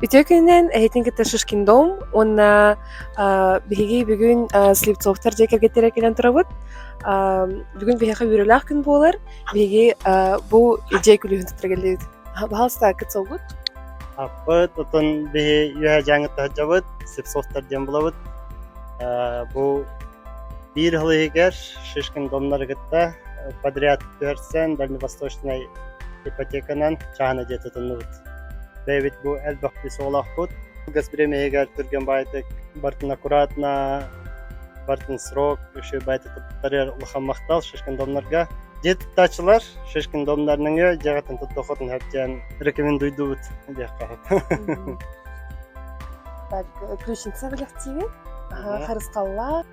Үтүө күнүнэн эһитин кытта Шишкин дом уонна биһиги бүгүн Слепцовтар дьиэ кэргэттэрэ кэлэн турабыт. Бүгүн биһиэхэ үөрүүлээх күн буолар. Биһиги бу дьиэ күлүүһүн туттара кэллибит. Пожалуйста, кытсолгут. Аппыт, отон биһи үөһэ дьааҥыт таһырдьабыт, Слепцовтар диэн булабыт. Бу биир сыл иһигэр Шишкин домнары кытта подряд түһэрсэн дальневосточнай ипотеканан чааһына дьиэ тутуннубут. Бэйэбит бу элбэх оҕолоохпут. Газ бириэмэһигэр түргэн баайытык бартын аккуратно, бартын срок, үчүгэй баайытык туттарыар улахан махтал Шишкин домнарга. Дьиэ туттааччылар Шишкин домнарның дьиэҕитин туттуоххутун сөп рекомендуйдубут диэххэ Так, ключница бэлэхтиибин. Харысхаллаах.